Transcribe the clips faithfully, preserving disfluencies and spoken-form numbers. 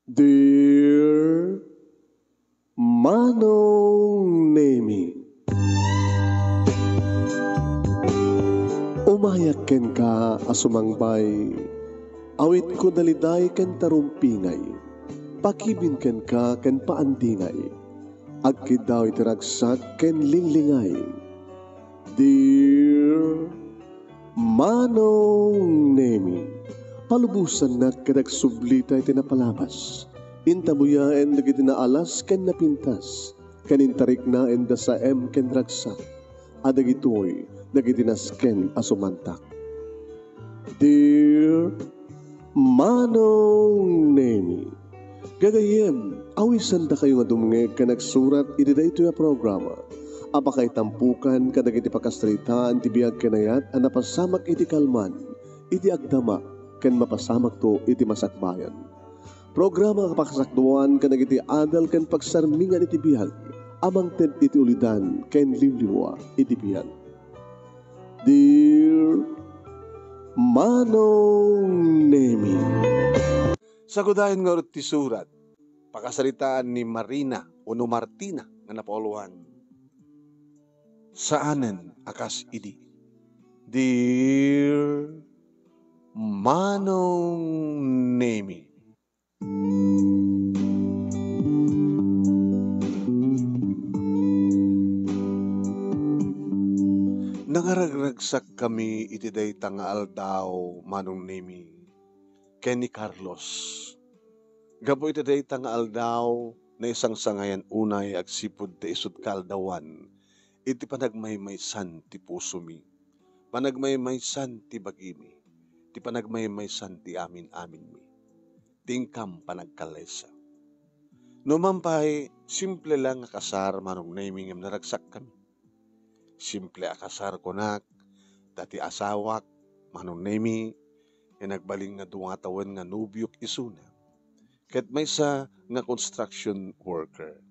Dear Manong Nemi, umayak kenka a sumangbay, awitko daliday ken tarumpingay, pakibin kenka ken paandingay, agkiddaw iti ragsak ken linglingay. Dear Manong Nemi, palubosannak ket agsublita iti napalabas. Intabuyaen dagiti naalas ken napintas, ken intariknaen da saem ken ragsak, a dagitoy dagiti nasken a sumantak. Dear Manong Nemi, gagayyem, awisandakayo nga dumngeg ken agsurat iti daytoy a programa a pakaitampukan kadagiti pakasaritaan ti biag ken ayat a napasamak iti kalman, iti agdama, ken mapasamakto iti masakbayan. Programa a pakasakduan kadagiti adal ken pagsarmingan iti biag a mangted iti ulidan ken liwliwa iti biag. Dear Manong Nemi. Sagudayen ngarud ti surat, pakasaritaan ni Marina wenno Martina nga napauluan. Saanen a kas idi. Dear Manong Nemi. Nangaragragsakkami iti dayta nga aldaw, Manong Nemi, ken ni Carlos. Gapu iti dayta nga aldaw, naisangsangayan unay agsipud ta isut' kaaldawan iti panagmaymaysan ti pusomi, panagmaymaysan ti bagimi, ti panagmaymaysan ti amin-aminmi, ti inkam panagkallaysa. Numan pay, simple lang nga kasar, Manong Nemi, ngem naragsakkami. Simple a kasar, kunak, ta ti asawak, Manong Nemi, nga nagbalin nga dua tawen nga nobiok isuna, ket maysa nga construction worker.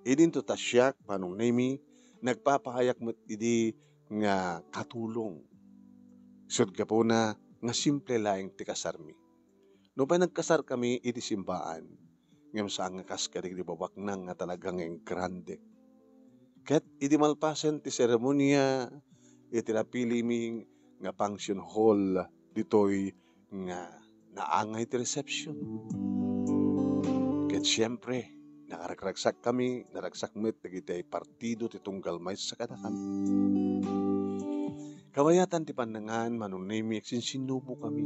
Idinto ta siak, Manong Nemi, nagpapaayak met idi nga katulong. Isut' gapuna nga simple laeng ti kasarmi. Nupay nagkasarkami iti simbaan, ngem saan nga kas kadagiti babaknang nga talaga nga ingrande. Ket idi malpasen ti seremonia, iti napilimi nga function hall ditoy nga naangay ti reception. Ket siempre, nakaragragsakkami, naragsak met dagiti partido ti tunggal maysa kadakami. Kabayatan ti pannangan, Manong Nemi, agsinsinnubokami.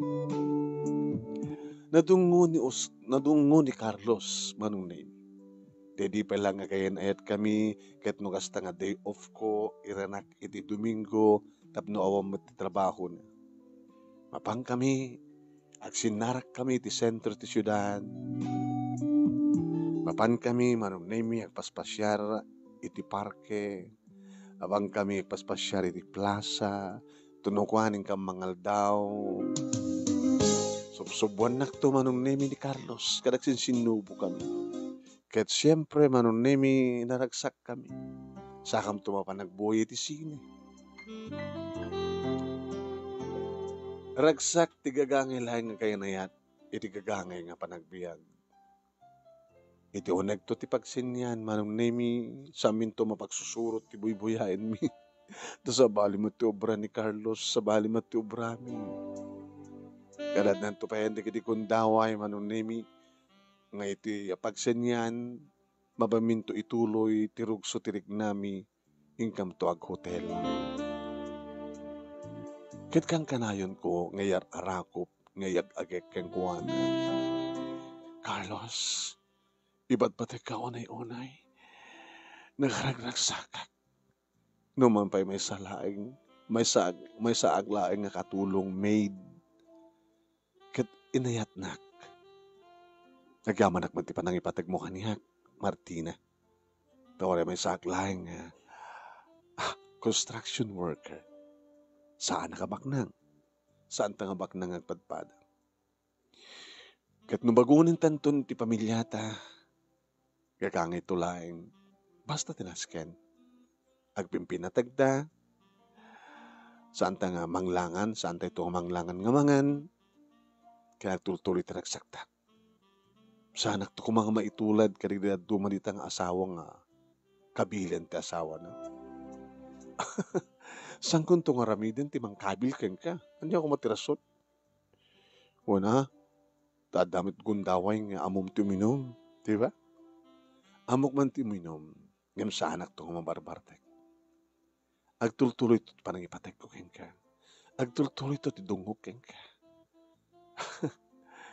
Nadungngo ni Os-, nadungngo ni Carlos, Manong Nemi. Daydi pay lang nga kayan-ayatkami, ket no kasta nga day off ko, iranak iti Domingo, tapno awan met ti trabahona. Mapankami, agsinnarakkami iti sentro ti siudad. Mapankami, Manong Nemi, agpaspasiar iti parke. Apankami agpaspasiar iti plasa. Tuno kuan, inkam mangaldaw. Subsubuannakto, Manong Nemi, ni Carlos, ket agsinsinnubokami. Ket siempre, Manong Nemi, naragsakkami. Sakamto mapan agbuya iti sine. Ragsak ti gagangay laeng nga kayan-ayat iti gagangay nga panagbiag. Iti unegto ti pagsenian, Manong Nemi, saanminto mapagsusurot ti buybuyaenmi. Ta sabali met ti obra ni Carlos, sabali met ti obrami. Kanadanto payen dagiti gundaway, Manong Nemi, nga iti pagsenian, mabaminto ituloy ti rugso ti riknami, inkamto aghotel. Ket kankanayonko nga iyar-arakop nga iyag-agek kenkuana. Carlos, ibatbatekka unay-unay. Nagaragragsakak. Numan pay maysa laeng, maysa, maysaak laeng nga katulong, maid. Ket inayatnak. Agyamanak met ti panangipategmo kaniak, Martina. Ta uray maysaak laeng nga, ah, construction worker. Saanak a baknang. Saanta nga baknang nga agpadpada. Ket no bagonen tanton ti pamiliata, gagangayto laeng, basta ti nasken. Agpimpinategta, saanta nga manglangan, saantayto nga manglangan nga mangan, ken agtultuloy ti ragsakta. Saanakto koma nga maitulad kadagiti dadduma dita nga asawa nga kabilen ti asawana. Saankonto nga aramiden ti mangkabil kenka? Ania koma ti rason? Wen a, ta adda met gundaway nga ammom ti uminum, di ba? Ammok man ti uminum, ngem saanakto nga mabarbartek. Agtultuloyto ti panangipatekko kenka. Agtultuloyto ti dungngok kenka.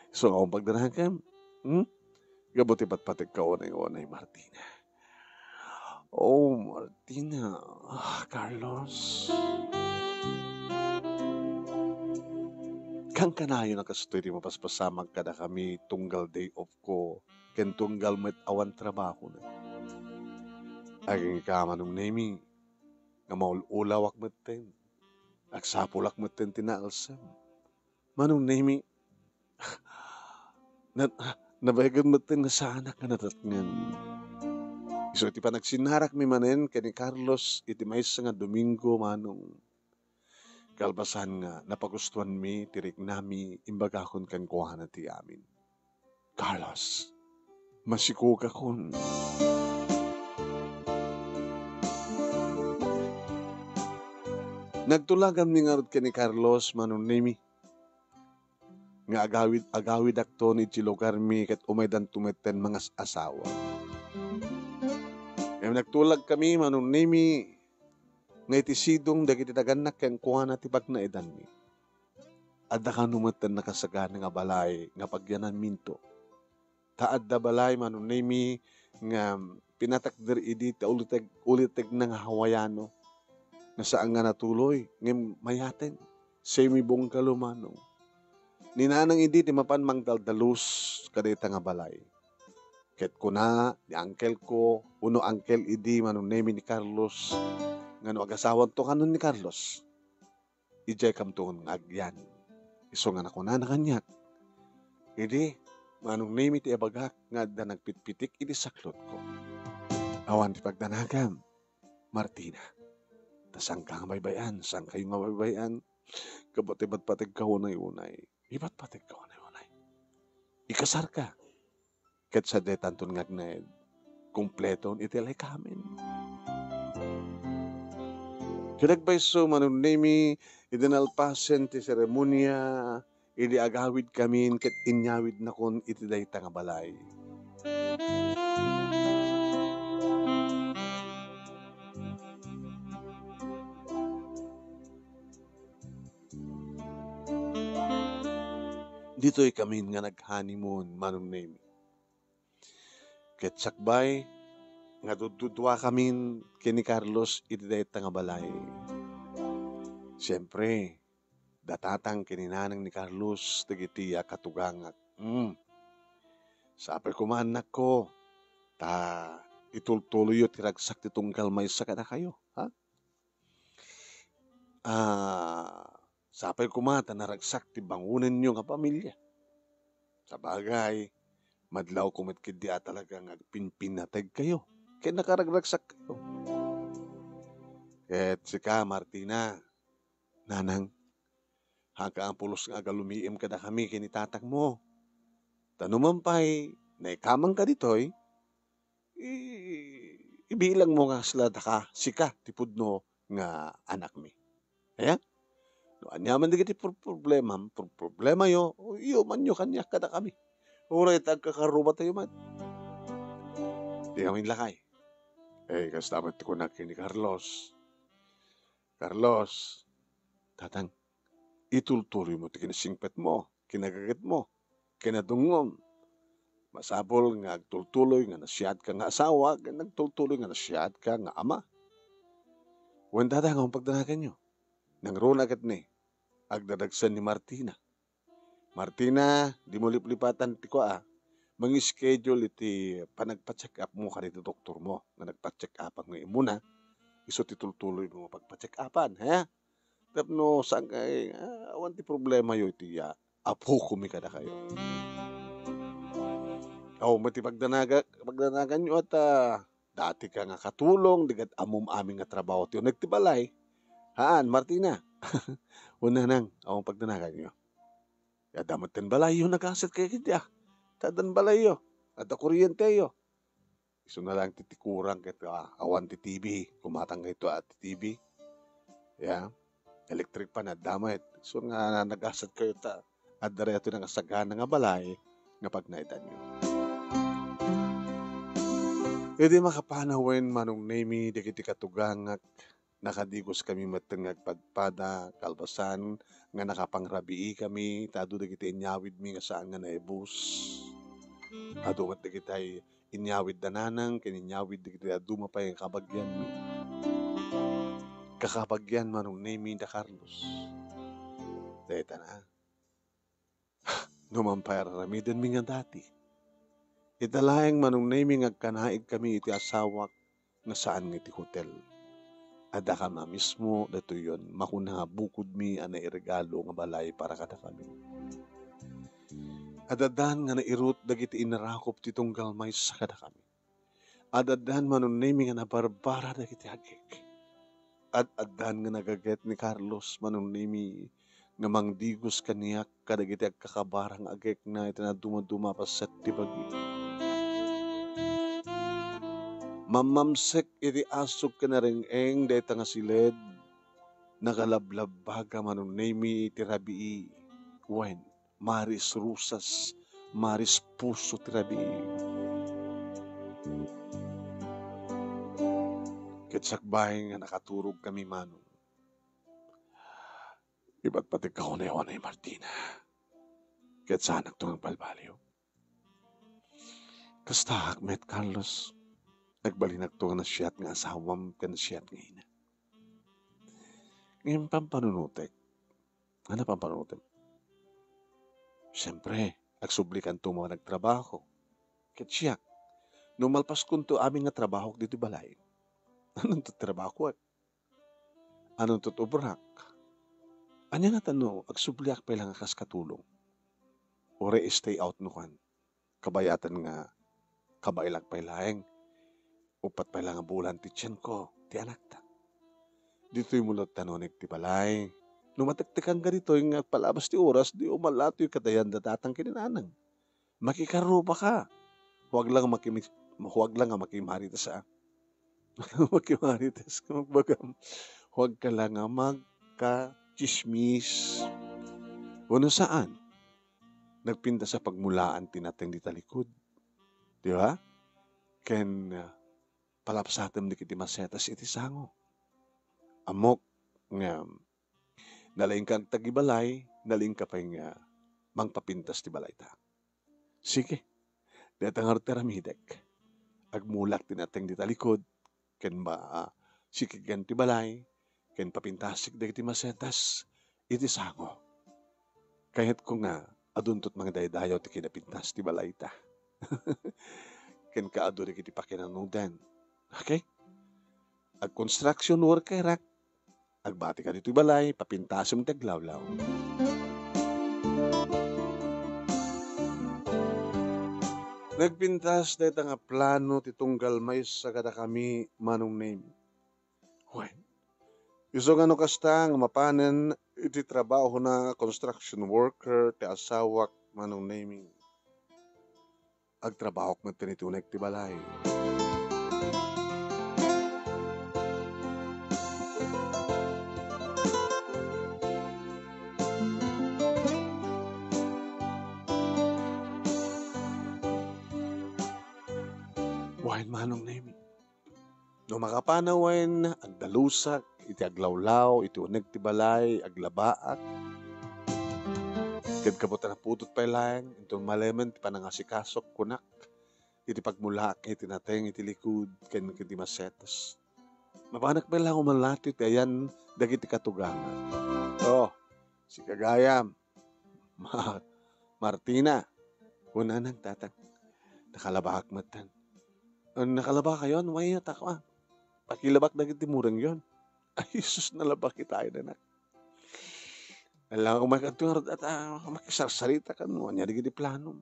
Isu nga awan pagdanagam. Hmm? Gapu ti patpategka unay-unay, Martina. Oh, Martina. Ah, Carlos. Kankanayon a kastoy ti mapaspasamak kadakami tunggal day off ko, ken tunggal met awan trabahona. Agingga, Manong Nemi, nga maul-ulawak metten. Agsapulak metten ti naalsem. Manong Nemi, na-, nabayagen metten nga saanak nga nadatngen. Isu ti panagsinnarakmi manen ken ni Carlos iti maysa nga Domingo, Manong. Kalpasan nga napagustuanmi ti riknami, imbagakon kenkuana ti amin. Carlos, masikogakon. Nagtulaganmi ngarud ken ni Carlos, Manong Nemi, nga agawid-agawidakton iti lugarmi ket umaydanto metten mangas-asawa. Ngem nagtulagkami, Manong Nemi, nga iti sidong dagiti dagannak kenkuana ti pagnaedanmi. Adda kano metten nakasagana nga balay nga pagyananminto. Ta adda balay, Manong Nemi, nga pinatakder idi ta uliteg-, ulitegna nga Hawaiano. Nga saan nga natuloy, ngem mayaten. Semi-bungalow, Manong. Ni Nanang idi ti mapan mangdaldalus kadayta nga balay. Ket kuna ni uncle ko, wenno uncle idi, Manong Nemi, ni Carlos, nga no agasawanto kanon ni Carlos, idiay kamton nga agyan. Isu nga nakunana kaniak, idi, Manong Nemi ti ibagak nga adda nagpitpitik iti saklotko. Awan ti pagdanagam, Martina. Ta saanka nga baybay-an, saankayo nga baybay-an, gapu ti patpategka unay-unay. Ipatpategka unay-unay. Ikasarka. Ket sadiay tanton nga agnaed, kumpleton iti laykamin. Ket agpayso, Manong Nemi, idi nalpasen ti seremonia, idi agawidkamin ket inyawidnakon iti dayta nga balay. Ditoykamin nga nag-honeymoon, Manong Nemi. Ket sakbay nga dududuakamin ken ni Carlos iti dayta nga balay. Siempre, da tatang ken ni nanang ni Carlos dagiti a katugangak. Mm. Sapay koma, annakko, ta itultuloyyo ti ragsak ti tunggal maysa kadakayo, ha? Ah, sapay koma ta naragsak ti bangonenyo nga pamilia. Sabagay, madlawko met ketdi a talaga nga agpinpinategkayo ken nakaragragsakkayo. Ket sika, Martina, nanang, haanka a pulos nga agalumiim kadakami ken ni tatangmo. Ta numan pay, naikamangka ditoy, i-, ibilangmo nga kasla daka, sika ti pudno nga anakmi. Aya? No aniaman dagiti pro-, problemam, pro-, problemayo, iyumanyo kaniak kadakami. Uray ta agkakarrubatayo met. Di kami lakay. Eh, kasta met ti kunak ken ni Carlos. Carlos, tatang, itultuloymo ti kinasingpetmo, kinagagetmo, kinadungngom. Masapul nga agtultuloy nga nasiatka nga asawa ken agtultuloy nga nasiatka nga ama. Wen, tatang, awan pagdanaganyo. Nangruna ket ni, agdadagsen ni Martina. Martina, dimo liplipatan ti kua, a. Mangi-schedule iti panagpa-check-up mo kadagiti doktormo nga nagpa-check-upan nga immuna. Isu ti tultuloymo nga pagpa-check-upan, ha? Tapno saan kay, ah, awan ti problemayo iti, ah, apokomi kadakayo. Aw, met ti pagdanaga-, pagdanaganyo at, ah, dati ka nga katulong, di ket ammom amin nga trabaho ti uneg ti balay. Haan, Martina. Wen, nanang, awan pagdanaganyo. Adda met ten balayyo, nagaset kay ket dia. Ta addan balayyo. Adda kuryenteyo. Isuna laeng ti, ti kurang ket, ah, awan ti T V. Kumatang nga ito, ah, ti T V. Ya. Electric fan, adda met. So nga, nagasat kayo ta, adda ray atoy nangasagana nga balay nga pagnaedanyo. Idi makapanawen, Manong Nemi, dagiti katugangak, nakadigos kami metten nga agpadpada, kalpasan nga nakapangrabii kami, ta adu dagiti inyawidmi nga saan nga naibus. Adu met dagiti inyawid da nanang ken inyawid dagiti dadduma pay nga kabagianmi. Kakabagian, Manong Nemi, da Carlos. Dayta na. No man pay ar-aramidenmi nga dati. Ita laeng, Manong Nemi, nga agkanaig kami iti asawak nga saan nga iti hotel. Adda kama mismo datoy yon, makuna nga bukodmi a nairegalo nga balay para kadakami. Addan nga nairut dagiti inarakop ti tunggal maysa kadakami. Ad-addan, Manong Nemi, nga nabarbara dagiti agek. Ad-addan nga nagaget ni Carlos, Manong Nemi, nga mangdigos kaniak kadagiti agkakabara nga agekna iti nadumaduma a paset ti bagi. Mammamsek iti asuk ken areng-eng dayta nga siled, nakalablabbaga, Manong Nemi, ti rabii. Wen, maris rusas, maris puso ti rabii. Ket sakbay nga nakaturog kami, Manong, ipatpategka unay-unay, Martina. Ket saanakto nga agbalbaliw. Kastaak met, Carlos. Agbalinakto nga nasayaat nga asawam ken nasayaat nga ina. Ngem pampanunotek, Ania pampanunotem? Siempre, agsublikanto man agtrabaho. Ket siak, no malpaskonto amin nga trabahok ditoy balay, anonto ti trabahoek? Anonto ti obrak? Ania ngata no agsubliak pay la nga kas katulong? Uray stay out no kuan. Kabayatan nga kabaelak pay laeng, uppat pay la nga bulan ti tienko, ti anakta. Ditoy mo latta uneg ti balay. No matektekanka ditoy nga agpalabas ti oras, di umalatoy kadayan da tatang ken ni nanang. Makikarrubaka. Huwag lang makimi-, huwag lang nga makimarites, ah. Makimarites, kung magbagam. Huwag ka lang nga magkatsismis. Wenno saan? Nagpintas a pagmulaan ti nateng dita likud. Di ba? Ken, ah, palapsatem dagiti masetas iti sango. Ammok nga nalaingka agtagibalay, nalaingka pay nga mangpapintas ti balayta. Sige, dayta ngarud ti aramidek. Agmulak ti nateng dita likud, ken ba-, sikigen ti balay, ken papintasek dagiti masetas iti sango. Kayatko nga adunto ti mangdaydayaw ti kinapintas ti balayta. Ken kaadu dagiti pakinanoden. Okay? Ag-construction workerak. Agbatika ditoy balay, papintasem ti aglawlaw. Nagpintas dayta nga plano ti tunggal maysa kadakami, Manong Nemi. Wen, isu nga no kasta nga mapanen iti trabahona nga construction worker ti asawak, Manong Nemi, agtrabahok met iti uneg ti balay. Wen, Manong Nemi. No makapanawen, agdalusak iti aglawlaw iti uneg ti balay, aglabaak. Ket gapu ta naputot pay laeng, inton malemen ti panangasikasok kunak iti pagmulaak iti nateng iti likud ken iti masetas. Mapanak pay la umalati ti ayan dagiti katugangak. Oh, sika gayam. Ma-, Martina, kunana, tatang. Nakalabak metten. Nakalabakayon, wen, ta, ah, pakilabak dagiti murengyon. Ay, Jesus, nalabak itayo, anak. Ala, umay kadto ngarud, at, ah, makisarsarita kano, ania dagiti planom.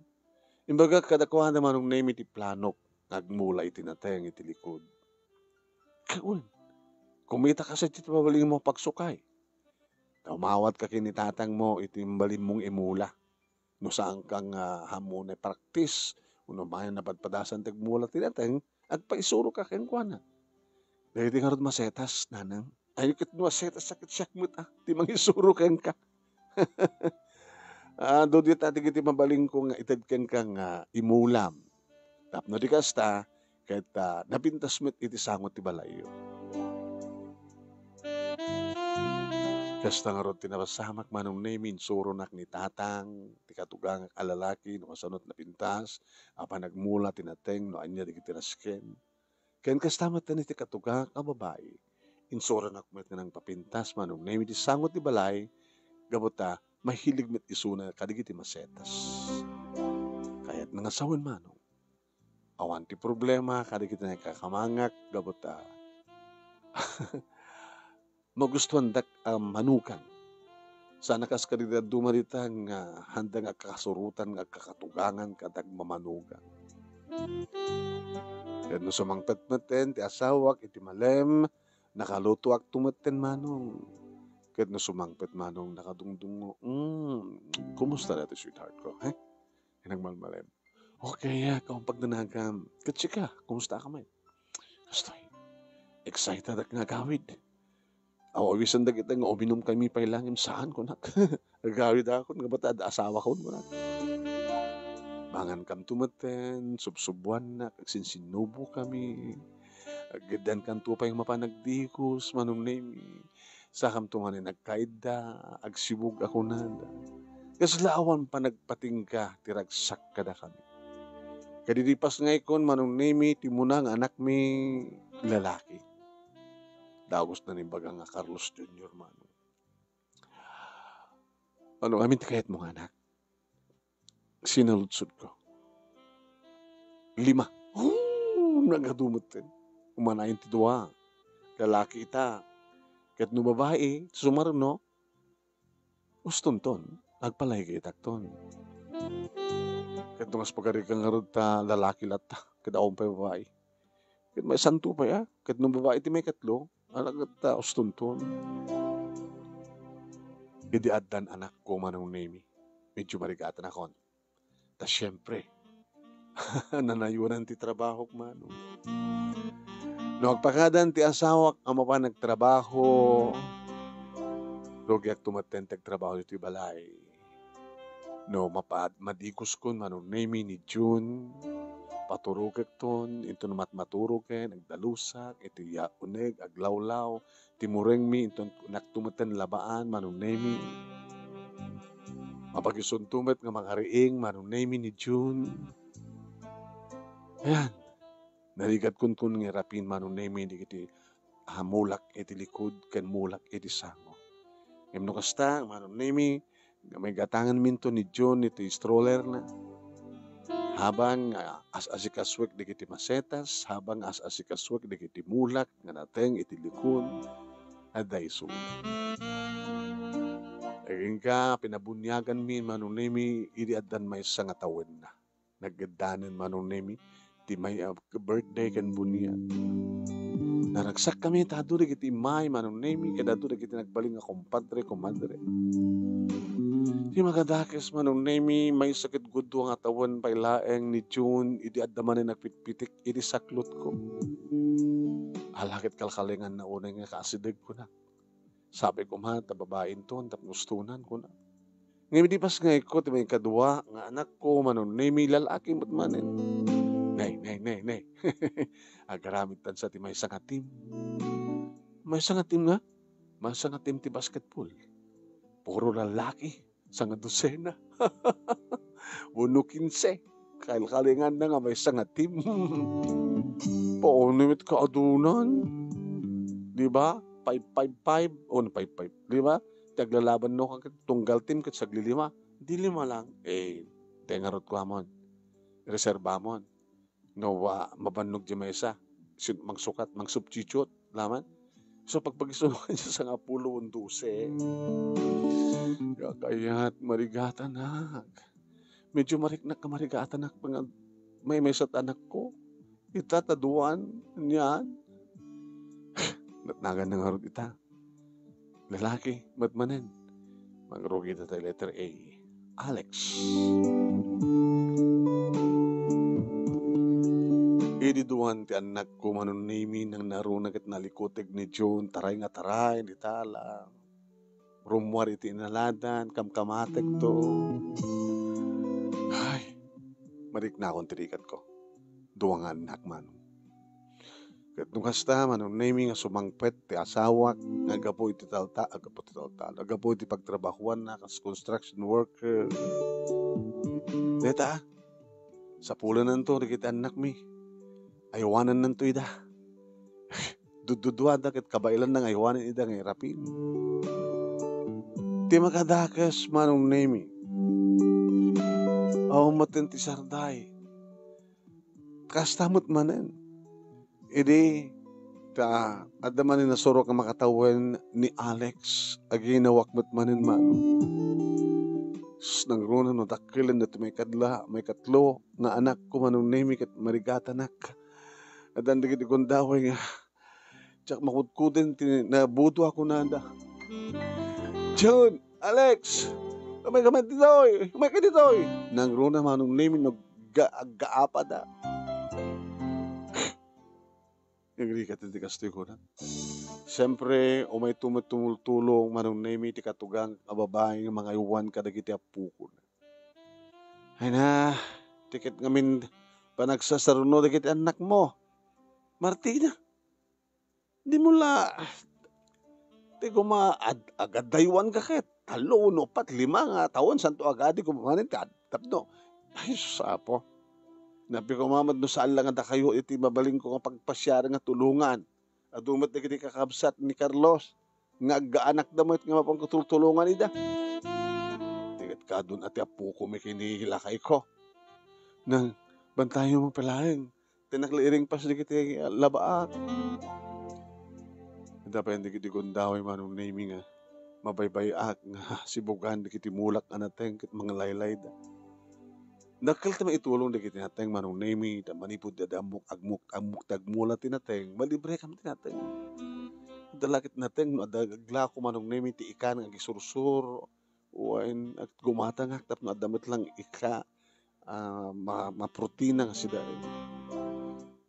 Imbagak kadakuada, Manong Nemi, ti planok nga agmula iti nateng iti likud. Kawen, kumita kasi ti pabalinmo pagsukay. Ta umawatka ken ni tatangmo iti imbalinmong imula. No saanka nga ammo nga ipraktis, Wenno mayan napadpadasan ti agmula ti nateng, agpaisuroka kenkuana. Dagiti ngarud masetas, nanang. Ay, ket no masetas, sakit siak met, ah, ti mangisuro kenka. Ah, dudi ta dagiti mabalinko nga ited kenka nga imulam. Tapno di kasta, ket, ah, napintas met iti sango ti balayyo. Kasta ngarud ti napasamak, Manong Nemi, insuronak ni Tatang, ti katugangak a lalaki, no kasano ti napintas, a panagmula ti nateng, no ania dagiti nasken. Ken kasta met iti katugangak a babai, insuronak met nga nangpapintas, Manong Nemi, ti sango ti balay, gapu ta mahilig met isuna kadagiti masetas. Kayatna nga sawen, Manong. Awan ti problema kadagiti nakakamangak gapu ta magustuandak a manugang. Sana kas kadagiti dadduma dita nga handa nga agkakasurotan nga agkakatugangan ket agmamanugang. Ket no sumangpet metten ti asawak iti malem, nakalutoakto metten, Manong. Ket no sumangpet, Manong, nakadungdungngo. Mm, kumusta daytoy, sweetheart ko, he? Nagmalmalem. Okay, ah, kaun pagdanagam. Ket sika, kumusta ka met? Kastoy, excited ak nga agawid. Aw-awisan dagita nga uminumkami pay laeng saan, kunak. Agawidakon, nga batta adda asawakon, kunak. Mangankamto metten, subsubuannak, agsinsinnubokami. Agiddankanto pay mapan agdikos, Manong Nemi. Sakamto manen agkaidda, agsibug a kunada, "Kasla awan panagpatingga ti ragsak kadakami?" Ket idi pasngaykon, Manong Nemi, ti umuna nga anakmi lalaki. Dagus na ni baga nga Carlos Junior, Manong. Ano amin ti kayatmo nga anak? Sinaludsodko. Lima. Oh, nagadu metten. Umanayon ti dua. Lalaki ita. Ket no babai, sumarno, ustonton, agpalaygaytakton. Ket no kas pagarigan ngarud ta lalaki latta, ket awan pay babai. Ket maisanto pay, a? Ket no babai ti maikatlo, alagat ta ustonton. Idi addan anakko, Manong Nemi, medyo marigatanakon. Ta siempre, nanayonan ti trabahok, Manong. No agpakadan ti asawak a mapan agtrabaho, rugiakto metten ti agtrabaho ditoy balay. No mapa-, madikoskon, Manong Nemi, ni June, paturokekton, inton matmaturoken, agdalusak, iti ya-, uneg, aglawlaw, ti murengmi, inton kunakto metten labaan, Manong Nemi. Mapagisonto met nga makariing, Manong Nemi, ni June. Ayan. Narigatkonkon nga irapin, Manong Nemi, dagiti, ah, mulak iti likud ken mulak iti sango. Ngem no kasta, Manong Nemi, nga maigatanganminto ni June iti strollerna. Habang, ah, as-asikasuek dagiti masetas, habang as-asikasuek dagiti mulak nga nateng iti likud, adda isu. Agingga, pinabuniaganmi, Manong Nemi, idi addan maysa nga tawenna. Nageddanen, Manong Nemi, ti may, ah, birthday ken buniag. Naragsakkami ta adu dagiti immay, Manong Nemi, ket adu dagiti nagbalin nga kumpadre, kumadre. Ti makadakes, Manong Nemi, maysa ket gudua nga tawen pay laeng ni June idi adda manen nagpitpitik iti saklotko. Ala ket kalkalinganna unay nga kaasideg, kunak. Sabi koma ta babainton tapno ustonan, kuna. Ngem idi pasngayko ti maikadua nga anakko, Manong Nemi, lalaki met manen. Nay, nay, nay, nay. Agaramidtan sa ti maysa nga team. Maysa nga team nga? Maysa nga team ti basketball. Puro lalaki. Sanga dosena. Wenno kinse. Kalkalinganna nga maysa nga team. Paano met kaadunan? Di ba? Five, five, five. O, five, five. Di ba? Ti aglalabanno ket tunggal team ket saglilima. Di lima lang. Eh, tengarot ko amon. Reserba mon. No, wa, mabannog di maysa. Sin-, mangsukat, mangsubstitute, laman. So, pagpagisunokan siya sangapulo wen dose. Kakayat, marigatanak. Medyo mariknak ka marigatanak, pangag-, may, may sat anakko. Ita, taduan, niyan. Natnagan na ngarud ita. Lalaki, met manen. Mangrugi ta tay letter A. Alex. Idi duan ti annakko, Manong Nemi, nangnaruna ket nalikuteg ni June, taray nga taray, dita la. Rummuar iti inaladan, kamkamatekto. Ay, mariknakon ti rikatko. Dua nga annak, Manong. Ket no kasta, Manong Nemi, nga sumangpet ti asawak nga aggapu iti talta-, aggapu ti talta-, aggapu iti pagtrabahoanna kas construction worker. Deta, sapulenanto dagiti annakmi. Aywanannanto ida. Dudduduada ket kabaelanna nga aywanen ida nga irapin. Ti makadakes, Manong Nemi, awan met ti sarday. Kasta met manen. Idi ta adda manen nasurok nga makatawen ni Alex, aginawak met manen, Manong. Sus, nangruna no dakkelen daytoy maikadla, maikatlo nga anakko, Manong Nemi, ket marigatanak. Addan dagiti gundaway nga diak makudkuden ti nabudo a kunada. "June, Alex, umayka man ditoy! Umayka ditoy!" Nangruna, Manong Nemi, no ga-, aggaapada. Nagrigat iti kastoy kunak. Siyempre, umayto met tumultulong, Manong Nemi, ti katugang a babai nga mangaywan kadagiti appokon. Ay na, ti ket ngamin panagsasaruno dagiti annakmo. Martina, dimo la, ti koma ad-, agadaywanka ket. Tallo, uno, pat, lima nga tawen, santo agadi koma manen ti ad-, tapno. Ay, sus, Apo. Napi koma met no saan la nga dakayo iti mabalinko nga pagpasiar nga tulongan. Adu met dagiti kakabsat ni Carlos nga aggaanakda met nga mapan ko tultulongan ida. Ti ket kadun a ti appoko met ken ni lakayko. Nang bantayo met pay laeng. Ti naklairing pas dagiti labaak. Adda pay dagiti gundaway, Manong Nemi, nga mabaybay-ak nga sibugan dagiti mulak a nateng ket manglaylayda. Dakkel ti maitulong dagiti nateng, Manong Nemi, ta manipud ti adda ammok-, agmok-, ammok ti agmula ti nateng, malibrekam ti nateng. Adda la ket nateng no adda aglako, Manong Nemi, ti ikan nga agisursur, wen aggumatangak tapno adda met lang ika, ah, ma-, maprotina nga sida.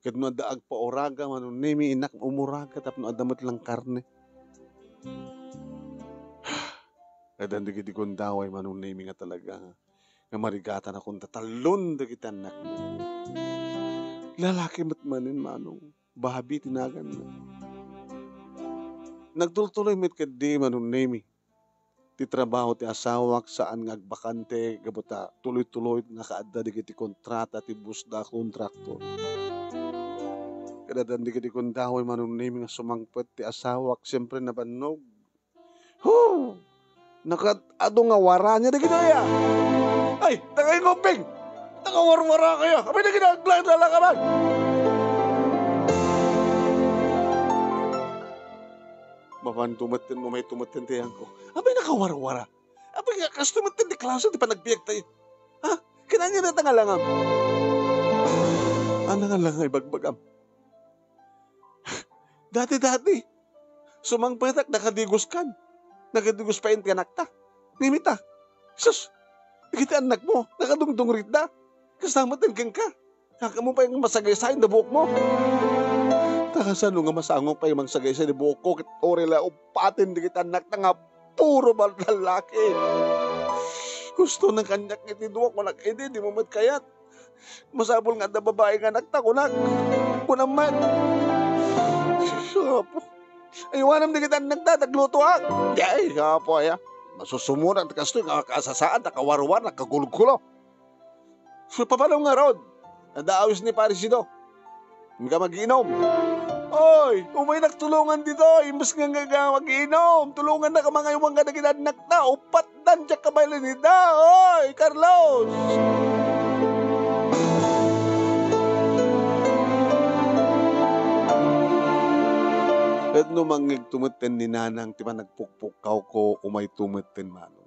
Ket no adda agpauraga, Manong Nemi, innak umuraga tapno adda met lang karne. Addan dagiti gundaway, Manong Nemi, nga talaga nga marigatanakon ta tallon dagiti annakmi. Lalaki met manen, Manong. Babi ti naganna. Nagtultuloy met ketdi, Manong Nemi, ti trabaho ti asawak saan nga agbakante gapu ta tuloy-tuloy nga kaadda dagiti kontrata ti busda a kontraktor. Ket addan dagiti gundaway, Manong Nemi, nga sumangpet ti asawak, siyempre nabannog. Huh! Nakat-adu nga warania dagitoy, a. Ay, nakaingubbing! Nakawarwara kaya! Apay, nagidaglag na lang ka man! Mapan tumetten, umay tumetten ti ayangko. Apay, nakawarwara? Apay, nga, kasto metten ti klase ti panagbiag tayo. Ha? Kinanya na ta nga langam. Ana nga lang nga ibagbagam? Dati-dati, sumangpetak, nakadigoskan. Nakadigos pay ti anakta. Ngem ita, sus, dagiti annakmo, nakadungdungritda. Kasta met kenka. Kakamu pay nga masagaysay da buokmo. Ta kasano nga masango pay mangsagaysay da buokko ket uray la uppaten dagiti annakta nga puro bal-, lallaki. Gusto nang kaniak iti dua, kunak, idi, dimo met kayat. Masapul nga adda babai nga anakta, kunak. Kunam met. Sus, Apo. Aywanam dagiti annakta, taglutoak. Di ay, Apo, aya. Masusumunak ti kastoy, nga kasasaan, nakawarwar, nakagulgulo. Sus, papano ngarud? Adda awis ni Pare Sido. Nga mag-inom. Oy, umaynak tulongan ditoy, imbes nga, nga, nga mag-inom. Tulongannak a mangaywan kadagiti annakta, uppat dan diak kabaelan ida. Oy, Carlos! Ket no mangngegto metten ni Nanang ti panagpukpukkawko, umayto metten, Manong.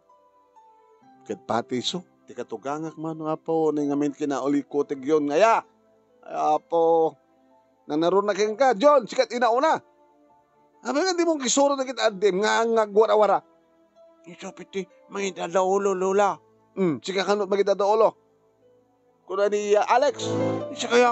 Ket pati isu, ti katugangak, Manong, Apo, ni ngamin kinaulikuteg yon nga aya. Ay, Apo, nanaruna kenka, John, sika ti nauna. Apay nga dimo kisuro dagiti addim nga, nga agwarawara? Isu pay ti mangidada ulo, Lola. Hmm, sika kano mangidada ulo? Kuna ni Alex, sika ya?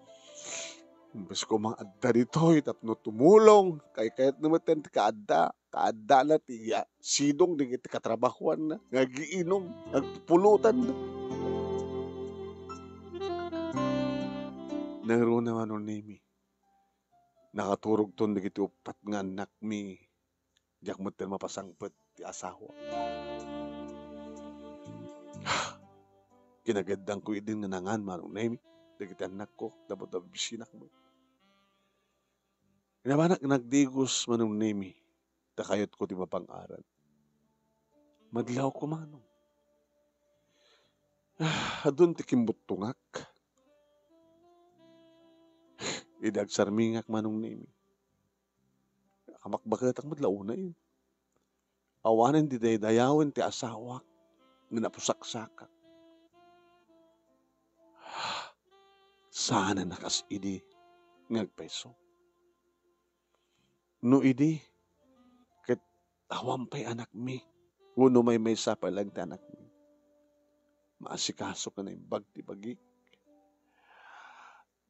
Imbes ko mang adda ditoy tapno tumulong, kaykayatna met ti kaadda, kaaddana ti ya-, sidong dagiti katrabahoanna, nga agiinum, agpupulutanna. Nangruna, Manong Nemi, nakaturogton dagiti uppat nga annakmi, diak metten mapasangpet ti asawa. Kinagaddangko idin nga nangan, Manong Nemi, dagiti annakko, tapno abisinak met. Inabanak nga nagdigos, Manong Nemi, ta kayatko ti mapang-aran. Madlawko, Manong. Ah, adun ti kimbuttongak. Idi agsarmingak, Manong Nemi, kamakbaketak met la unay. Awanen ti daydayawen ti asawak nga napusaksakak. Saanen a kas idi nga agpayso. No idi, ket awan pay anakmi, wenno maymaysa pay laeng ti anakmi, maasikaso ken naimbag ti bagik.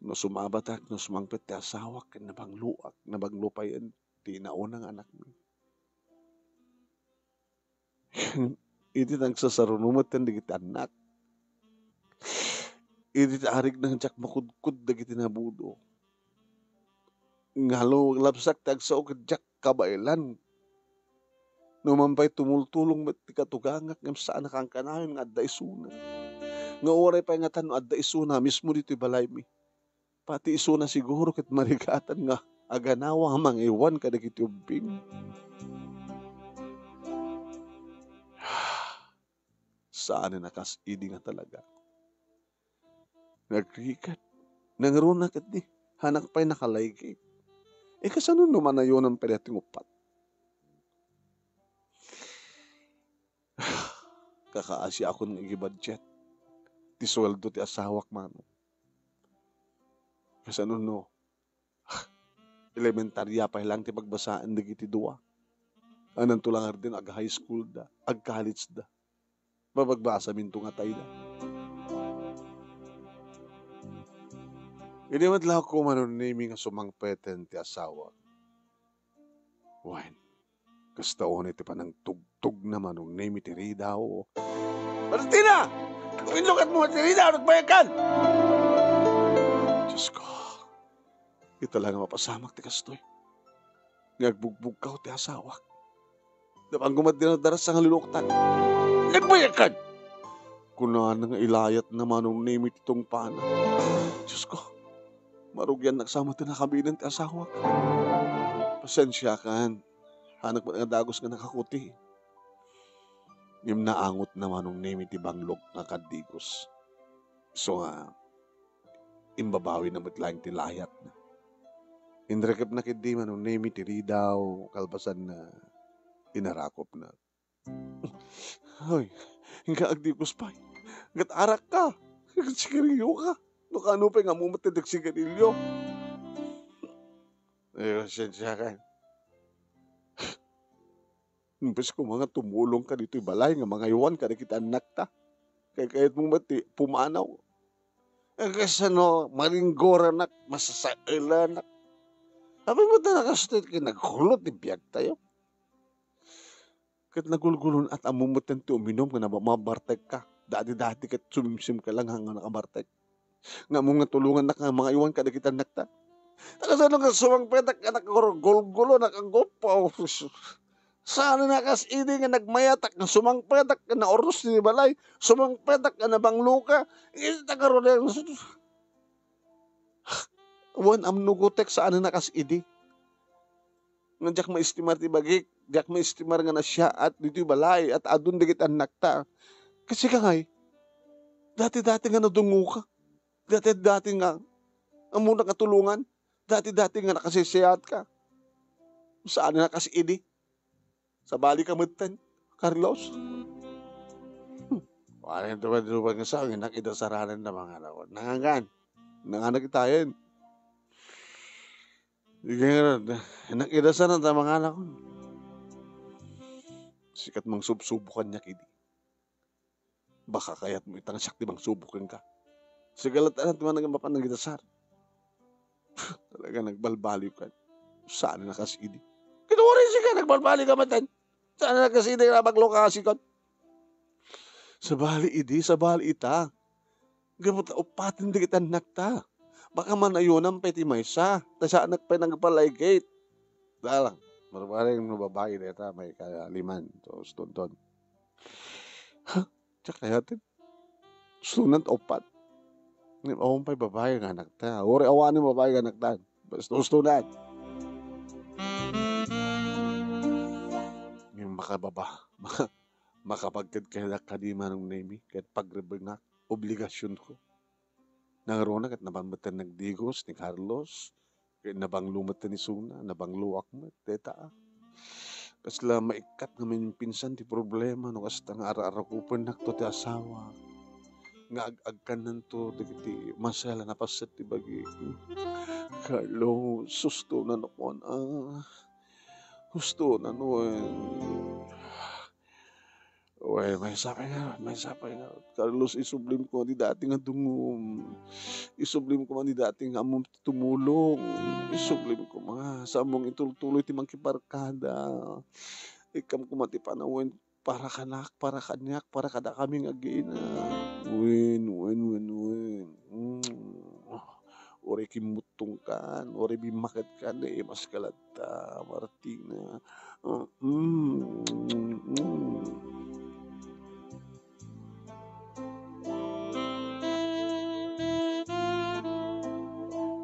No sumabatak, no sumangpet ti asawak, ken nabangloak, nabanglo payen ti nauna nga anakmi. Idi nagsasaruno metten dagiti annak, idi ti arigna nga diak makudkod dagiti nabudo. Ngarud, labsak ti agsao ket diak kabaelan. No man pay tumultulong met ti katugangak ngem saan a kankanayon nga adda isuna. Nga uray pay ngatan no adda isuna mismo ditoy balaymi. Pati isuna siguro ket marigatan nga aganawa nga mangaywan kadagiti ubbing. Saanen a kas idi nga talaga. Nagrigat. Nangruna ketdi. Hanak pay nakalaygay. E, kasano no manayonan pay daytoy nga uppat? Kakaasiakon nga igibudget ti sueldo ti asawak, Manong. Kasano no elementaria pay laeng ti pagbasaen dagiti dua. Ananto la ngaruden, ag-high school da, ag-college da. Mapagbasaminto nga atayda. Idi met la ko, Manong Nemi, nga sumangpeten ti asawak. Wen, kasta unay ti panangtugtogna, Manong Nemi, ti ridaw. Martina! Inlukatmo ti ridaw, nagbayagkan! Diyos ko, ita la nga mapasamak ti kastoy. Nga agbugbugkaw ti asawak. Napan koma ti nadarasa nga luluktan. Nagbayagkan! Kunana nga ilayatna, Manong Nemi, ti tungpana. Diyos ko, marugiannak sa met ti nakabilen ti asawak. Pasensiakan. Hanak met nga dagus nga nakakuti. Ngem naangotna, Manong Nemi, ti banglog nga kadigos. Isu nga, imbabawina met laeng ti layatna. Inrekepna ketdi, Manong Nemi, ti ridaw, kalpasanna, inarakopna. Ay, inka agdigos pay. Ket arakka. Ket sigarilioka. No kano pay nga ammo met ti agsigarilio. Ay, pasensiakan. Imbes koma nga tumulongka ditoy balay nga mangaywan kadagiti annakta. Kaykayatmo met ti pumanaw. E, kasano, malinggoranak, masasaelanak. Apay met a kastoy ti kinaghulo ti biagtayo? Ket nagulgulon-at ammo metten ti uminum nga naba-, mabartekka. Dati-dati ket sumimsimka lang nga nakabartek. Nga ammo nga tulongannak nga mangaywan kadagiti annakta. Ta kasano nga sumangpetak nga nagulgulon a kaguppaw? Saan a kas idi nga nagmayatak, nga sumangpetak nga naurnos ti balay, sumangpetak nga nabangloka. Iti ta karon, eh, wen, ammoek, saan a kas idi. Nga diak maestimar ti bagik, diak maestimar nga nasiaat ditoy balay, at adun dagiti annakta. Kasi kangay, dati-dati nga nadungoka. Dati-dati nga, ammok nga tulongan. Dati-dati nga nakasisiatka. Saan a kas idi. Sabali ka metten, Carlos. Hmm. Wala yung tuwan-tuwan nga sa akin, nakidasaranan na mga anak ko. Nangangan. Nanganak itayen. Sige nga, nakidasaran ta mga anak ko. Sikat mang subsubukan niya kidi. Baka kayat mo itang siak ti mangsubok kenka. Sige, la't anak ti manang mapan nagidasar. Talaga nagbalbaliw ka. Saan a kas idi. Kinuri siya ka, nagbalbaliw ka matan. Saan a kas idi, nabaglo ka kasi kon. Sabali idi, sabali ita. Gapu ta upaten dagiti annakta. Baka manayunan pay ti maysa. Ta saanak pay nagpalaygit. Dalang. Marbaring no babae deta may kaliman. So, stunton. Ha? Diak kayaten. Stunat upat. Ni awan pay babae nga anakta. Uri awan ni babae nga anakta. Basta stunat. Yung makababa. Makapagkad kaya kadi manong Nemi. Kahit pagrebengak. Obligasyonko. Nangruna ket napan metten nagdigos ni Carlos, ket nabanglo metten ni Suna, nabangloak met, dayta. Kasla maikkat nga maipinsan ti problema no kasta nga ara-arakupennakto ti asawak. Nga ag-agkannanto dagiti masel a napasset ti bagik. Carlos, husto na nakuan, ah. Husto na no, eh. Uy, maysa pay nga, maysa pay nga. Carlos, isublim ko man ti dati nga dungom. Isublim ko man ti dati nga ammom ti tumulong. Isublim ko man. Sa ammong itultuloy ti mangkibarkada. Ikkam ko man ti panawen para kanak, para kaniak, para kadakami nga agina. Wen, wen, wen, wen. Mm. Uray kimmuttongkan, uray bimmaketkan, naimas ka latta, Martina. Mm, mm.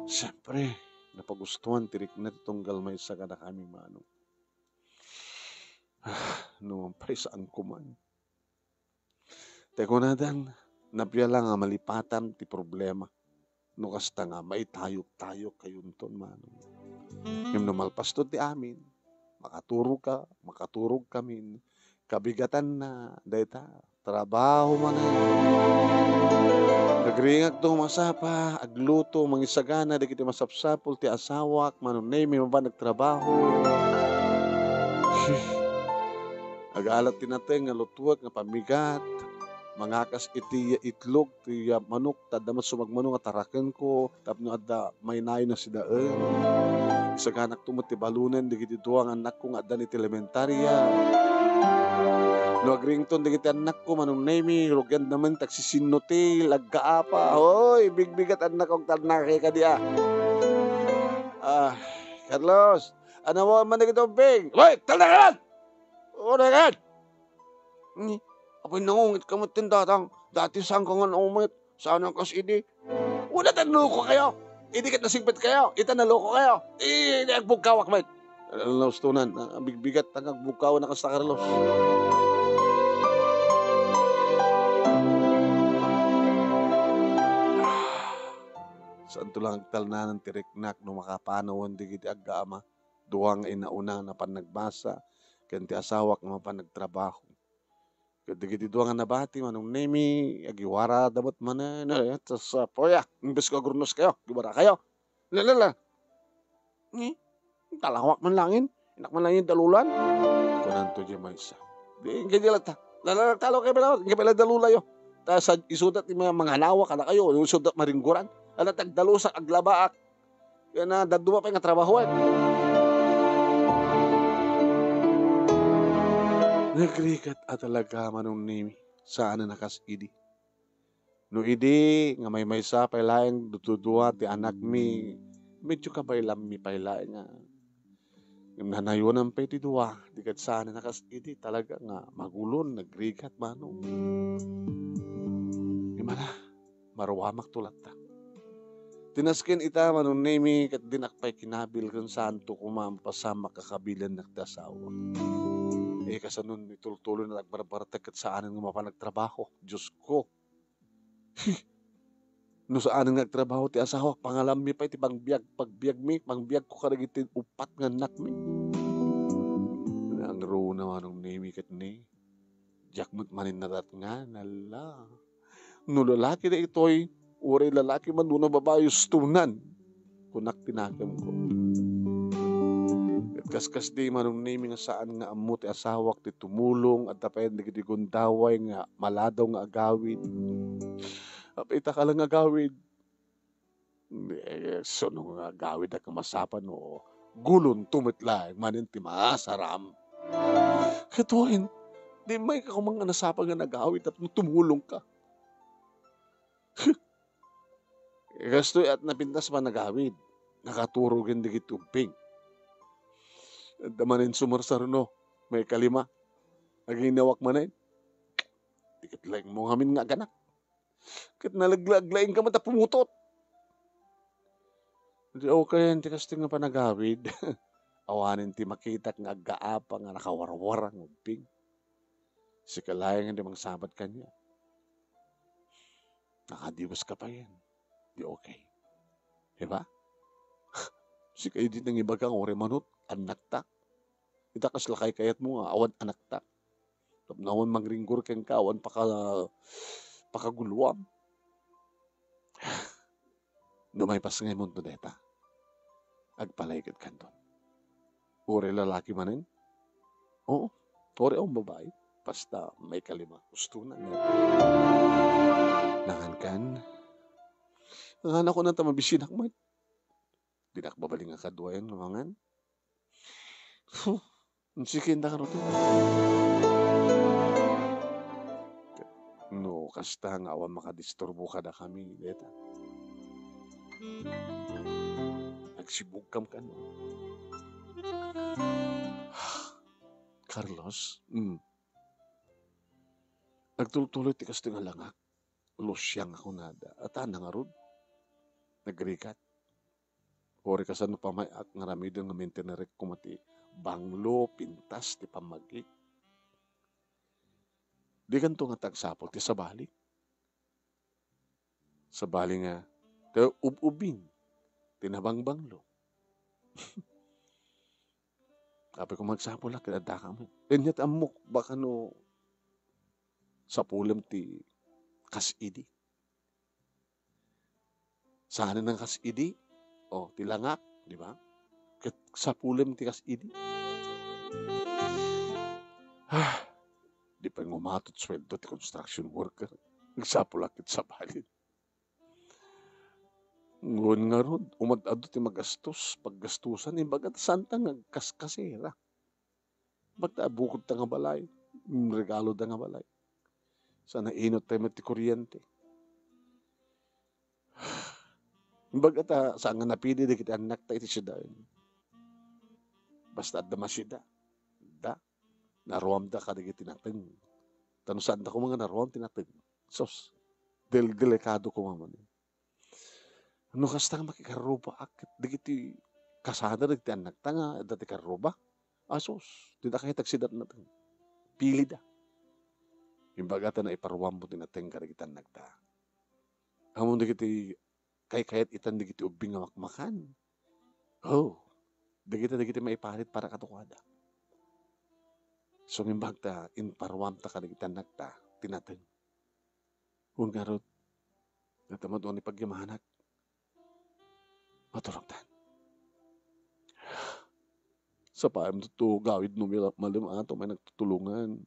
Siempre, napagustuhan ti rikna ti tunggal maysa kadakami, Manong. Ah, no man pay, saanko man. Ti kunadan, napia la nga malipatan ti problema. No kasta nga maitayok-tayok kayonton, Manong. Ngem no malpasto ti amin, makaturog ka, makaturog kamin, kabigatanna dayta, trabaho manen. Nagringakto masapa, agluto, mangisagana dagiti masapsapul ti asawak, Manong Nemi, mapan nagtrabaho. Shih. Agalat ti nateng nga lutuek nga pammigat, mangakas iti itlog ti manok, ta adda met sumagmamano nga tarakenko tapno adda mainayon a sidaen. Isaganak to met ti balonen dagiti dua nga annakko nga addan iti elementaria. No agrington dagiti annakko, Manong Nemi, rugianda met ti agsisinnutil, aggaapa. Hoy, bigbigat annakko, agtalna kay kadi a. Ah, Carlos, anawa man dagiti ubbing. Hoy, talna ka! Uray ket! Ni, apay nangungitka met ti datang. Dati saan ka nga naumit. Saan a kas idi. Una ta naloko kayo. Idi ket nasingpet kayo. Ita naloko kayo. Idi agbugkawak met. Ala, naustonan. Ah, bigbigat ta nga agbugkawan a kasta, Carlos. Saanto lang agtalnanan ti riknak no makapanawen dagiti aggaama. Dua nga inauna nga mapan nagbasa, ken ti asawak nga mapan nagtrabaho. Ket dagiti dua nga nabati, Manong Nemi, agiwarada met manen, eh, tas, ah, puya, imbes ko agurnos kayo, agiwara kayo. La, la, la. Ni, talawak man langin, innak man langin dalulan. Kunanto di maysa. Di, kadi latta. La, la, la, talo kayo, pala, kayo, pala dalulayo. Ta sa, isuda ti mga, mga nawa, kada kayo, isuda maringguran. Ala, tagdalusak, aglabaak. Yan na, dadduma pay nga trabahoan. Nagrigat a talaga, Manong Nemi. Saan a nakas idi. No idi nga maymaysa pay laeng dudua ti anakmi, medyo kabaylammi pay laeng nga Ngem nanayonan pay ti dua, di ket saan a kas idi, talaga nga magulon, nagrigat, manong. Imana, maruamakto latta. Ti nasken ita, Manong Nemi, ket dinak pay kinabil ken saanto koma a mapasamak a kabilennak ti asawa. Eh, kasano no itultuloy nga agbarbartek ket saan nga mapan agtrabaho? Diosko. No saan nga agtrabaho ti asawak, pangalammi pay ti pangbiag-, pagbiagmi, pangbiagko kadagiti uppat nga annakmi. Nangruna, Manong Nemi, ket ni, diak met manen nadatngan, ala. No lalaki daytoy, uray lalaki man wenno babai, ustonan, kunak ti nakemko. Ket kaskasdi, Manong Nemi, nga saan nga ammo ti asawak ti tumulong, adda pay dagiti gundaway nga maladaw nga agawid. Apay ita ka lang agawid? Eh, sino nga agawid a kamasapa no gulonto met laeng manen ti maasaram? Ket wen, di may ka koma nga nasapa nga nagawid tapno tumulong ka. Kastoy at napintas panagawid, nakaturogen dagiti ubbing. Adda manen sumarsaruno, maikalima, aginawak manen. Di ket laeng mo ngamin nga aganak. Ket nalaglaag laeng ka met a pumutot. Di okay ti kastoy nga panagawid. Awanen ti makitak nga aggaapa nga nakawarwara nga ubbing. Sika laeng ti mangsabat kaniak. Nakadiwes ka payen. Di okay. Di ba? Sika idi nangibaga nga uray manut, annakta. Ita kasla kaykayatmo nga awan annakta. Tapno awan mangringgor kenka, awan paka-, pakaguloam. No maipas nga imunto dayta, agpalayked kanton. Uray lalaki manen? Oo, uray awan babai. Basta maikalima, ustonan. Nangan kan? Nangan ako nanta mabisinak met. Dinak babaling a kaduayan nga mangan. Huh. Sige, inda kano to. No, kasta nga awan makadisturbo kadakami, deta. Nagsibugkam kano. Carlos, mm. Agtultuloy ti kastoy nga langak. Luciang a kunada. Ata na ngarud. Nagrigat. Uray kasano pay met nga aramiden nga mintinerek koma ti banglo, pintas ti pammagik. Dikanto nga agsapul ti sabali. Sabali nga, ti ub-ubing, ti nabangbanglo. Apay koma agsapulak, ket addaka met. Ania ti ammok, baka no sapulem ti kas idi. Saan nga kas idi? O, ti langak, di ba? Ket sapulem ti kas idi. Ah, di pay ngumatot sueldo ti construction worker. Nagsapulak ket sabali. Ngem ngarud, umad-adu ti magastos, paggastosan, imbag ta saan ta nga agkaskasera. Imbag ta bukodta nga balay, mm, regaloda nga balay. Saan a inut tayo met ti kuryente. Imbag ta saan nga napili dagiti annakta iti siudad. Basta adda masiada. Da, naruamda kadagiti nateng. Ta no saan da koma nga naruam ti nateng. Sus, del-, delikado koma man. No kasta nga makikarrubaak ket dagiti kasada dagiti annakta nga adda ti karruba. Asus, dida kayat agsidat nateng. Pilida. Imbag ta naiparuammo ti nateng kadagiti annakta. Ammom dagiti kaykayat itan dagiti ubbing nga makmakan. Oh, dagita dagiti maiparit para kadakuada. Sumimbag ta imparuamta kadagiti annakta ti nateng. Wen ngarud, natamadon ni pagyamanak. Maturogtan. Sapaem to gawid no mila-, malem ato may nagtutulungan.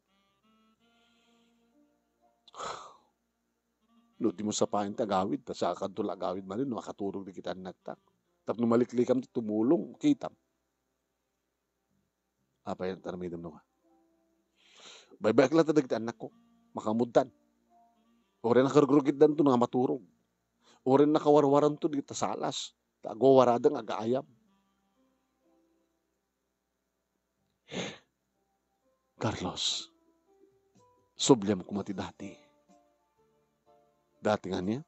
No di mo sapaen ti agawid, ta saan kadto la agawid manen no makaturog dagiti annakta. Tapno maliklikam ti tumulong, kitam. Apay, taramidem no ka. Baybay-ak latta dagiti annakko. Makaammodan. Uray nakarugrugidanto nga maturog. Uray nakawarwaranto dagiti salas. Ta agwawarada nga agaayam. "Carlos, subliam koma ti dati." Dati nga ania?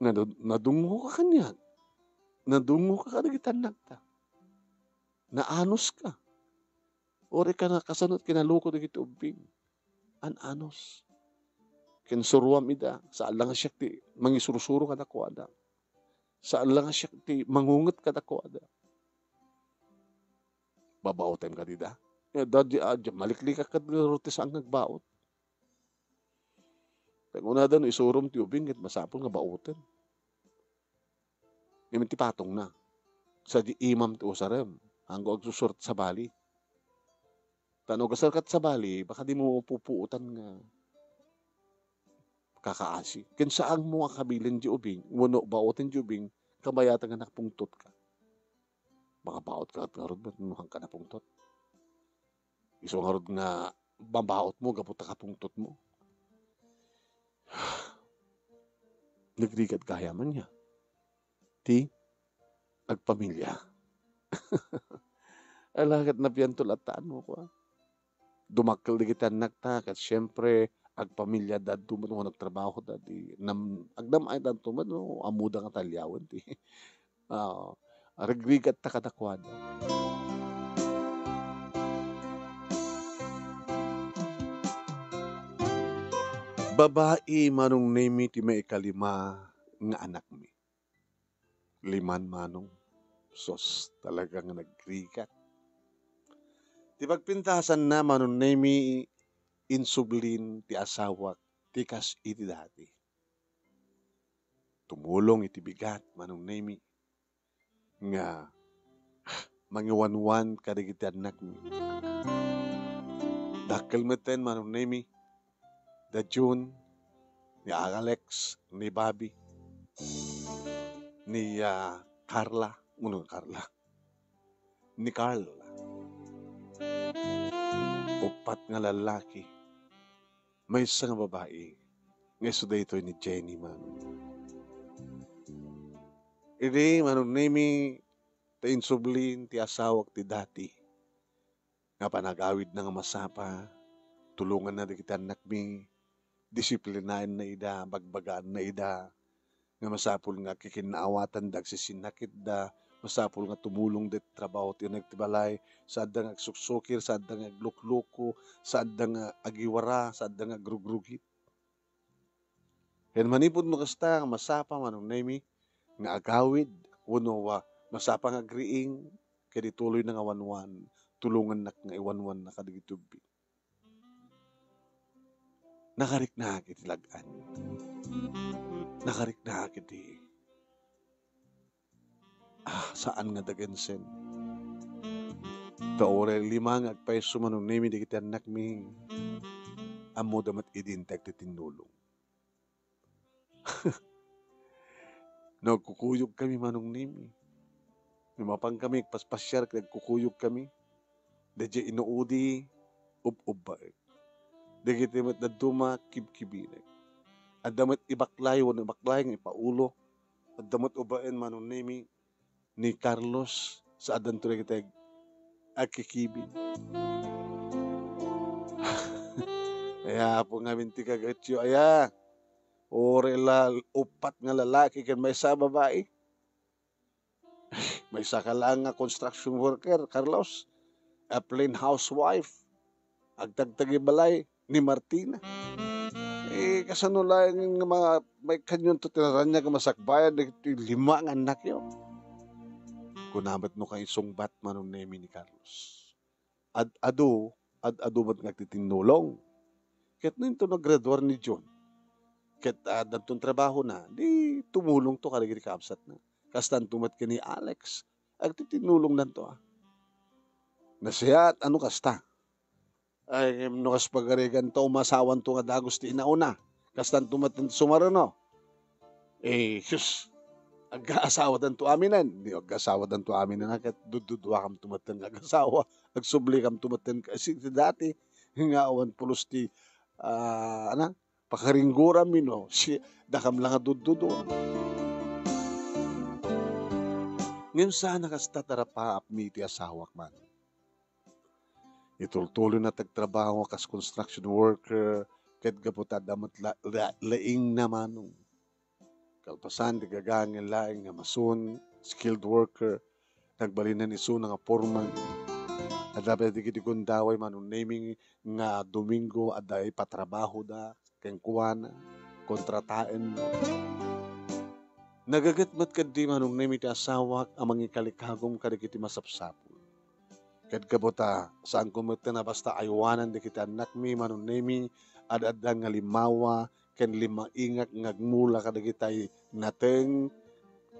Nga nadu-, nadungoka kaniak. Nadungoka kadagiti annakta. Naanuska. Uray ka na kasano ti kinaloko dagiti ubbing. An-anos. Kinsuroam ida. Saan la nga siak ti mangisursuro kadakuada. Saan la nga siak ti mangunget kadakuada. Babaotem kadi da? Eh, da, di, ah, di, maliklikak ket ngarud ti saan nga agbaot. Pangunada no isurom ti ubing, ket masapul nga baoten. Ngem ti patongna, sadi imam ti usarem, anggo agsusuro ti sabali. Ta no agasar kat sabali, baka dimo pupuotan nga kakaasi. Ken saanmo nga kabilin di ubing, wenno baoten di ubing, kabayatan nga napungtotka. Makabaot ka ngarud met no haanka napungtot. Isu ngarud nga mabaotmo gapu ta kapungtotmo. Nagrigat gayam ania ti agpamilia. Ala, ket napianto latta, ano ko, ah. Dumakkel dagiti annakta, ket siempre, agpamilia da, duman, no, nagtrabaho da, di, nam-, agnam-ay da, duman, no, ammoda nga talliawen, ti, ah, rigrigatta kadakuada. Babai, Manong Nemi, ti maikalima nga anakmi. Liman, Manong. Sus, talaga nga nagrigat. Ti pagpintasanna, Manong Nemi, insublin ti asawak ti kas iti dati. Tumulong iti bigat, Manong Nemi, nga mangiwanwan kadagiti annakmi. Dakkel metten, Manong Nemi, da June, ni Alex, ni Bobby, ni, ah, Carla, uno, Carla, ni Carl. Uppat nga lallaki, maysa nga babai, nga isu daytoy ni Jenny, Manong. Idi, Manong Nemi, ta insublin ti asawak ti dati, nga panagawidna nga masapa, tulonganna dagiti annakmi, disiplinaenna ida, bagbagaanna ida, nga masapul nga agkikinnaawatanda, agsisinnakitda, masapul nga tumulongda iti trabaho ti uneg ti balay, saanda nga agsuksukir, saanda nga aglukloko, saanda nga agiwara, saanda nga agrugrugit. Ken manipud no kasta, masapa, Manong Nemi, nga agawid, wenno, ah, masapa nga agriing, ken ituloyna nga wanwan, tulongannak nga iwanwanna kadagiti ubing. Nakariknaak iti lag-an. Nakariknaak iti, ah, saan nga dagensen. Ta uray lima nga agpayso, Manong Nemi, dagiti annakmi, ammoda met idi intek ti tinnulong. No agkukuyogkami, Manong Nemi, no mapankami agpaspasiar ket agkukuyogkami, daydiay inuudi, ub-ubbaek. Dagiti met dadduma, kibkibinek. Adda met ibaklay wenno ibaklay nga ipaulo. Adda met ubaen, Manong Nemi, ni Carlos, saadanto dagiti ag-, agkikibin. Aya, Apo, ngamin ti kagatyo, aya. Uray la uppat nga lalaki ken maysa a babai. Maysa ka laeng nga construction worker, Carlos. A plain housewife. Agtagtagi balay ni Martina. Eh, kasano laeng nga ma-, maikkanyon to ti naraniag nga masakbayan dagiti lima nga annakyo? Kuna met no kaisungbat, Manong Nemi, ni Carlos. Ad-adu, ad-adu met nga agtitinnulong. Ket no inton naggraduar ni John, ket, ah, addanton trabahona, di tumulongto kadagiti kabsatna. Kastanto met ken ni Alex, agtitinnulongnanto, ah. Nasiat, ano kasta? Ay, no kas pagariganto, umasawanto nga dagus ti inauna. Kastanto met ti sumaruno. Eh, sus, agkaasawadanto aminen. Di agkaasawadanto aminen, ket dudduduakamto metten nga agasawa. Agsublikamto metten kasi ti dati nga awan pulos ti, ah, ana, pakaringgoram, no? Si, dakam la nga dudduduam. Ngem saan a kasta ti rapaapmi iti asawak, man. Itultuloyna ti agtrabaho a kas construction worker, ket gapu ta adda met la-, la-, laingna, Manong. Kalpasan ti gagangel laeng nga mason, skilled worker, nagbalinen isuna nga foreman. Adda pay dagiti gundaway, Manong Nemi, nga Domingo adda ipatrabahoda kenkuana, kontrataenna. Nagaget met ketdi, Manong Nemi, ti asawak a mangikalikagum kadagiti masapsapul. Ket gapu ta saanko met a basta aywanan dagiti annakmi, Manong Nemi, ad-adda nga limawa ken limaingak nga agmula kadagitay nateng,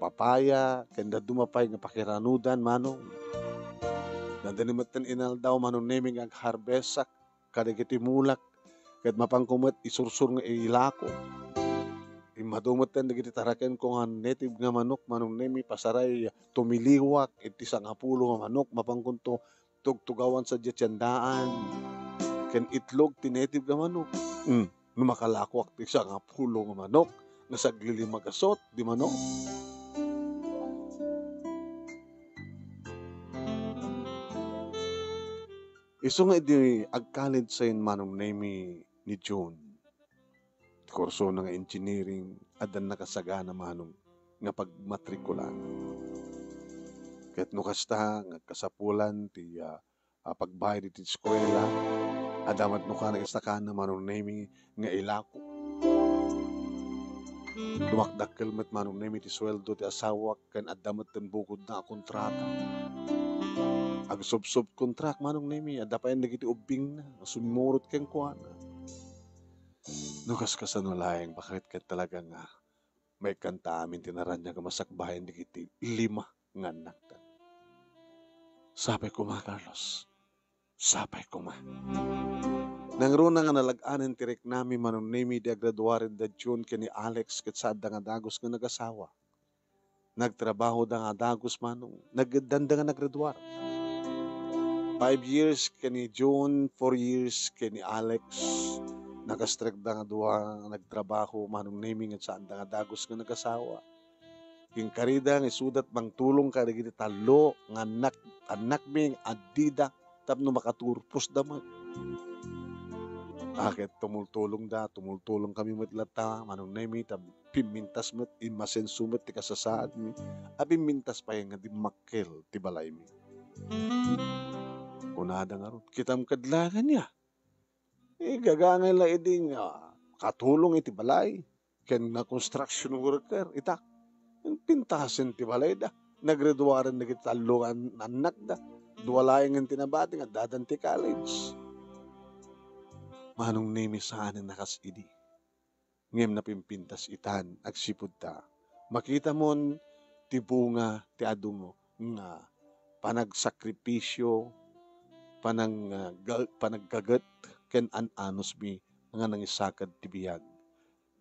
papaya, ken dadduma pay nga pakiranudan, Manong. Nadani metten inaldaw, Manong Nemi, nga agharbesak kadagiti mulak, ket mapanko met isursur nga ilako. Immadu metten dagiti tarakenko nga native nga manok, Manong Nemi, pasaray tumiliwak iti sangapulo nga manok, mapankonto tugtugawan sadiay ti andaan. Ken itlog ti native nga manok. Hmm, no makalakoak ti sangapulo nga manok, nga saglilima gasut, di manok. Isu nga idi agkaledsay Manong Nemi ni June, ti kursona nga engineering, addan nakasagana, Manong, nga pagmatrikulana. Ket no kasta nga agkasapulan ti, ah, ah, pagbayad iti eskuela, adda met no kana isakana, Manong Nemi, nga ilako. Dumakdakkel met, Manong Nemi, ti sueldo ti asawak ken adda met ti bukodna a kontrata. Agsubsob-contract, Manong Nemi, adda pay dagiti ubbingna nga sumurot kenkuana. No kaskasano laeng, bakit ket talaga nga maikkan ta amin ti naraniag a masakbayan dagiti lima nga annakta. Sapay koma, Carlos. Sapay koma. Nangruna nga nalag-anen ti riknami, Manong Nemi, di agraduaren da June ken ni Alex ket saanda nga dagus nga nagasawa. Nagtrabahoda nga dagus, Manong. Naggeddanda nga nagraduar. Five years ken ni June, four years ken ni Alex. Nakastrekda nga dua nga nagtrabaho, Manong Nemi, ngem saanda nga dagus nga nagasawa. Inkarida nga isuda ti mangtulong kadagiti tallo nga annak-, annakmi nga addida tapno makaturposda met. A, ket tumultulongda, tumultulongkami met latta, Manong Nemi, ta pimmintas met, immasenso met ti kasasaadmi a pimmintas pay nga dimmakkel ti balaymi. Kunada ngarud, "Kitam kad laeng ania? Igagangay la idi nga katulong iti balay ken nga construction worker ita. Pintasen ti balayda. Naggraduaren dagiti tallo nga an-, annakda. Dua laengen ti nabati nga addan ti college." Manong Nemi, saanen a kas idi. Ngem napimpintas itan agsipud ta makitamon ti bunga ti adu nga panagsakripisio, panang-, ah, ga-, panaggaget ken an-anusmi nga nangisaked ti biag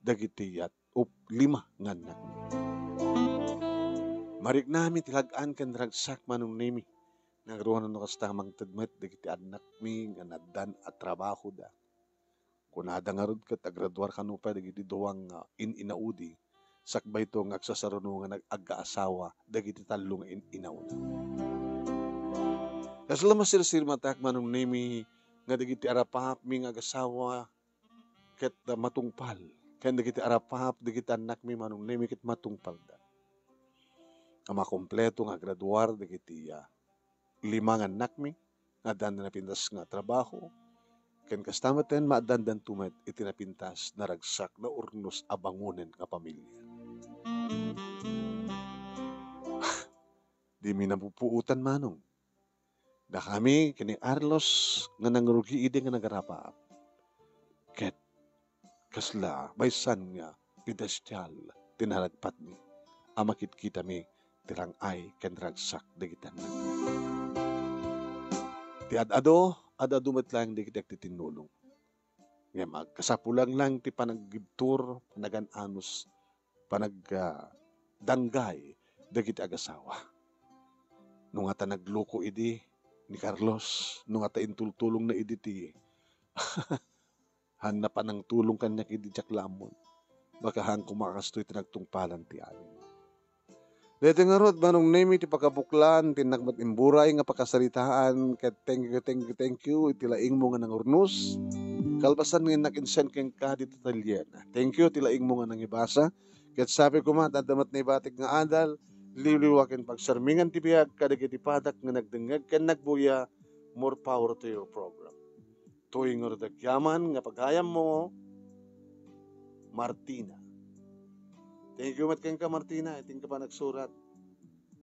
dagiti yat-, up-, lima nga annakmi. Mariknami ti lag-an ken ragsak, Manong Nemi. Nangruna no kasta, mangted met dagiti annakmi nga addan a trabahoda. Kunada ngarud ket agraduar kano pay dagiti duang, ah, in-inaudi, sakbayto nga agsasaruno nga nag-, agkaasawa dagiti tallo nga in-inauna. Kasla masirsirmatak, Manong Nemi, nga dagiti arapaapmi nga agasawa ket, ah, matungpal, ken dagiti arapaap dagiti annakmi, Manong Nemi, ket matungpalda. A makompleto nga agraduar dagiti, ah, lima nga annakmi, nga addan ti napintas nga trabaho, ken kasta metten, maaddandanto met iti napintas, naragsak, naurnos a bangonen nga pamilia. Dimi napupuotan, Manong. Dakami ken ni Carlos nga nangrugi idi nga nagarapaap. Ket kasla maysan nga pedestial ti naragpatmi a makitkitami ti rang-ay ken ragsak dagiti annakmi. Ti ad-adu, ad-adu met laeng dagiti agtitinnulong. Ngem agkasapulan laeng ti panaggibtur, panagan-anus, panag-, ah, danggay dagiti agasawa. No ngata nagluko idi ni Carlos, no ngata intultulongna idi ti Hanna panangtulong kaniak idi diak la ammon. Baka haan koma a kastoy ti nagtungpalan ti amin. Daytoy ngarud, Manong Nemy, ti pakabuklan, ti innak met imburay nga pakasaritaan, ket thank you, thank you, thank you, iti laingmo nga nangurnos. Kalpasan nga innak insend kenka ditoy talyen. Thank you, ti laingmo nga nangibasa. Ket sapay koma, adda met naibatik nga adal, liwliwa ken pagsarmingan ti biag kadagiti padak nga nagdengngeg ken nagbuya, more power to your program. Toy ngarud agyaman nga pagayammo, Martina. Thank you met kenka, Martina, iti inka panagsurat.